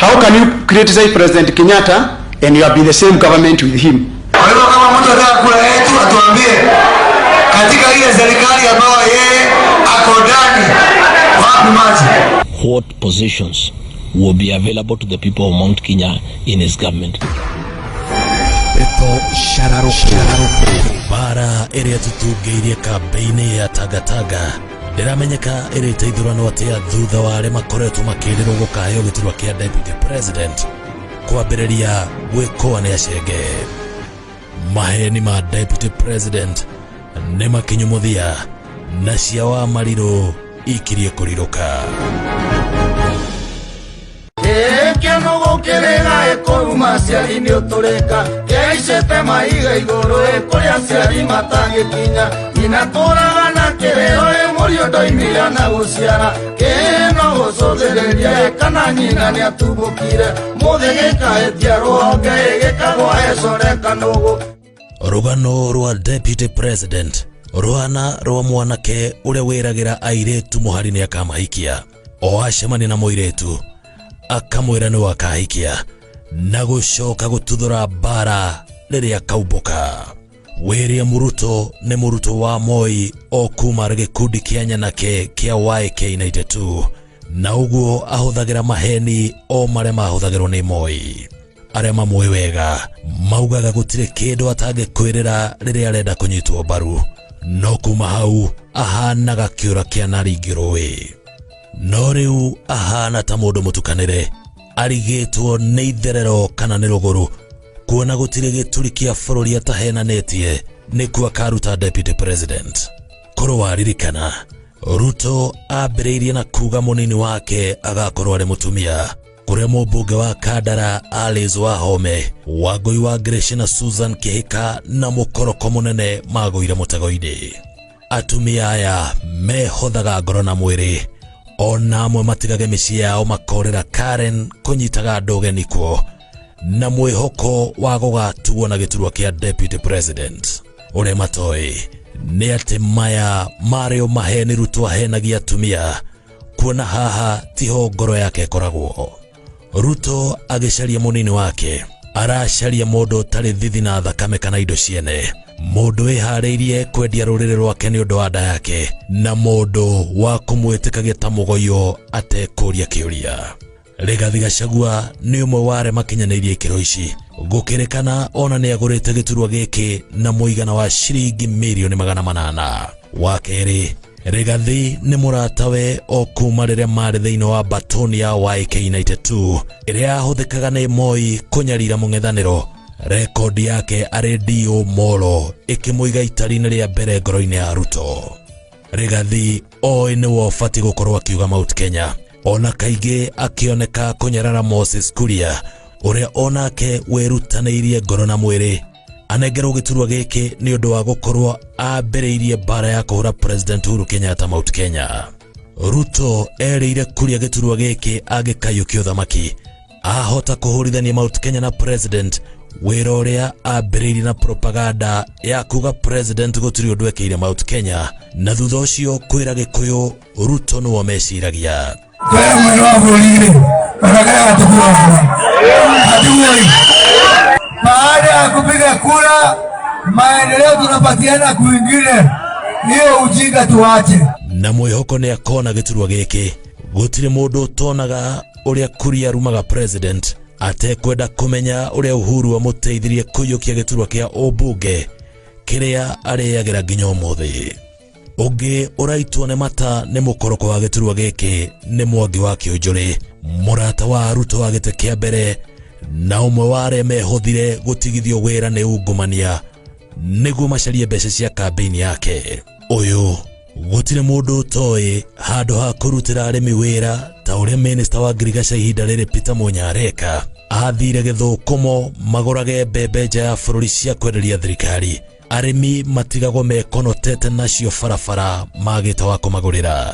How can you criticize President Kenyatta and you have been the same government with him? Kwa hivyo kama mtu anataka kura yetu atuambie katika ile serikali ambayo yeye ako ndani, wapi maji? What positions will be available to the people of Mount Kenya in his government? Ndeto Shararoko. Bara ĩrĩa tũtungĩirie kambĩ-inĩ ya Tangatanga ndĩramenyeka ĩrĩte ithurano atĩa thutha wa arĩa makoretwo makĩrĩrwo gũkaheo gĩturwa kĩa deputy president kwambĩrĩria gwĩkũa nĩ acenge. Maheni ma deputy president nĩ makinyu mũthia na cia wa marirũ ikirie kũrirũka. Kĩano gũkĩrĩra ĩkũruma aciari nĩ ũtũrĩka kĩaicĩte mahiga igũrũ ĩkũrĩa aciari matangĩkinya nyina tũraga na kĩrĩro ĩ mũriũ ndoimire na gũciara kĩno gũcũthĩrĩria ĩ kana nyina nĩatumbũkire mũthĩ gĩkaĩtia rũhonge ĩgĩkagwa ecoreka nũgũ. Rũgano rwa deputy president rũhana rwa mwanake ũrĩa wĩragĩra airĩtu mũhari nĩ akamahikia, o acemania na mũirĩtu akamwĩra nĩ wakahikia na gũcoka gũtuthũra mbara rĩrĩa kaumbũka. William Ruto nĩ mũrutwo wa Moi o kuma arĩ gĩkundi kĩa nyanake kĩa YK92, na ũguo ahũthagĩra maheni o marĩa mahũthagĩrwo nĩ Moi. Arĩa mamũĩ wega maugaga gũtirĩ kĩndũ atangĩkwĩrĩra rĩrĩa arenda kũnyitwo mbaru, no kuma hau ahanaga kĩũra kĩa naringĩ rũĩ. No rĩu ahana ta mũndũ mũtukanĩre arigĩtwo nĩ itherero kana nĩ rũgũrũ, kuona gũtirĩ gĩturi kĩa bũrũri atahenanĩtie nĩkuo akaruta deputy president. Korwo waririkana, Ruto ambĩrĩirie na kuga mũnini wake agakorwo arĩ mũtumia, kũrĩa mũmbunge wa Kandara Alice Wahome, Wangũi wa Ngĩrĩci na Susan Kĩhĩka na mũkoroko mũnene magũire mũtego-inĩ. Atumia aya mehothaga ngoro na mwĩrĩ, ona amwe matigage mĩciĩ yao makorĩra Karen kũnyitaga andũ ũgeni kuo na mwĩhoko wa gũgatuo na gĩturwa kĩa deputy president. Ũrĩa matoĩ nĩ atĩ maya marĩ o maheni Ruto ahenagia atumia, kuona haha tiho ngoro yake ĩkoragwo. Ruto agĩcaria mũnini wake aracaria mũndũ ũtarĩ thithi na thakame kana indo ciene, mũndũ wĩharĩirie kwendia rũrĩrĩ rwake nĩ ũndũ wa nda yake, na mũndũ wa kũmwĩtĩkagia ta mũgoyo atekũria kĩũria. Rigathi Gachagua nĩ ũmwe wa arĩa makinyanĩirie ikĩro ici, gũkĩrĩkana ona nĩ agũrĩte gĩturwa gĩkĩ na mũigana wa ciringi mirioni 800. Wa kerĩ, Rigathi nĩ mũratawe o kuma rĩrĩa marĩ thĩinĩ wa batoni ya YK92 ĩrĩa yahũthĩkaga nĩ Moi kũnyarira mũng'ethanĩro. Rekondi yake arĩ DO Molo ĩkĩmũiga itari-inĩ rĩa mbere ngoro-inĩ ya Ruto. Rigathi oĩ nĩwe ũbatiĩ gũkorwo akiuga Mount Kenya, ona kaingĩ akĩoneka kũnyarara Moses Kuria ũrĩa onake wĩrutanĩirie ngoro na mwĩrĩ anengerwo gĩturwa gĩkĩ nĩ ũndũ wa gũkorwo ambĩrĩirie mbara ya kũhũra President Uhuru Kenyatta Mount Kenya. Ruto erĩire Kuria gĩturwa gĩkĩ angĩkaiyũkia ũthamaki ahota kũhũrithania Mount Kenya na President, wĩra ũrĩa ambĩrĩirie na propaganda ya kuga President gũtirĩ ũndũ ekĩire Mount Kenya, na thutha ũcio kwĩra Gĩkũyũ Ruto nĩwe meciragia. Twĩra mwene wa bũrũri-rĩ, onakaya hatũkura hatuoi. Baada ya kupiga kura, maendeleo tunapatiana kwingine, hiyo ujinga tuache. Na mwĩhoko nĩ akona gĩturwa gĩkĩ. Gũtirĩ mũndũ ũtonaga ũrĩa Kuria arumaga president atekwenda kũmenya ũrĩa Uhuru amũteithirie kũiyũkia gĩturwa kĩa ũmbunge kĩrĩa arĩagĩra nginya ũmũthĩ. Ũngĩ ũraitwo nĩ mata nĩ mũkoroko wa gĩturwa gĩkĩ nĩ Mwangi wa Kĩũnjũrĩ, mũrata wa Ruto wa gĩtĩ kĩa mbere na ũmwe wa arĩa mehothire gũtigithio wĩra nĩ ungumania nĩguo macarie mbeca cia kambĩini yake. Ũyũ gũtirĩ mũndũ ũtoĩ handũ ha kũrutĩra arĩmi wĩra ta ũrĩa minista wa ngirigaca ihinda rĩrĩ Peter Munya areka, athire gĩthũkũmo magũrage mbembe nja ya bũrũri cia kwenderia thirikari, arĩmi matigagwo mekonotete nacio barabara magĩte wa kũmagũrĩra.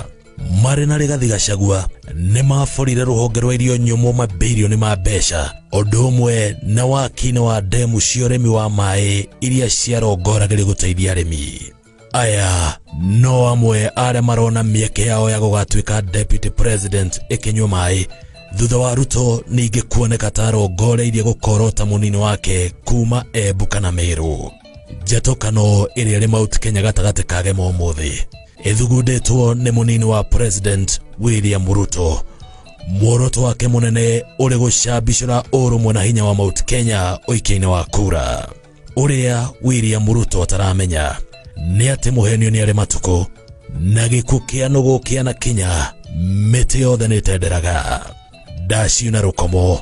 Marĩ na Rigathi Gachagua nĩ maborire rũhonge rwa irio nyũmũ mabirioni ma mbeca, ũndũ ũmwe na waki-inĩ wa ndemu cia ũrĩmi wa maĩ iria ciarongoragĩrio gũteithia arĩmi. Aya no amwe arĩa marona mĩeke yao ya gũgatuĩka deputy president ĩkĩnyua maĩ Thutha wa Ruto ningĩ kuoneka ta arongoreirie gũkorota mũnini wake kuma Embu kana Meru. Njatũkano ĩrĩa ĩrĩ Mount Kenya gatagatĩ ka gema ũmũthĩ ĩthugundĩtwo nĩ mũnini wa President William Ruto. Muoroto wake mũnene ũrĩ gũcambicũra ũrũmwe na hinya wa Mount Kenya ũikia-inĩ wa kura. Ũrĩa William Ruto ataramenya nĩ atĩ mũhenio nĩ arĩ matukũ na gĩkuũ kĩa nũgũ kĩanakinya mĩtĩ yothe nĩ ĩtenderaga. Ndaciuna rũkomo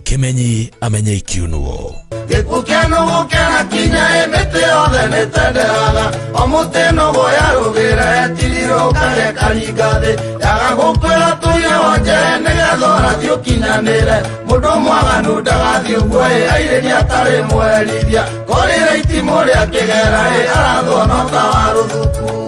kĩmenyi amenye ikiunwo. Gĩkuũ kĩa nũgũ kĩanakinya ĩ mĩtĩ yothe nĩtenderaga o mũtĩ nũgũ yarũgĩra etirirũkage karinga thĩ yaga gũkwĩra tuye wonje nĩgetha ũrathiĩ ũkinyanĩre mũndũ mwaganu ndagathiĩ ũguo ĩ airĩri atarĩ mwerithia korĩra itimũ rĩa kĩgera ĩ arathwo no ta wa rũthuku.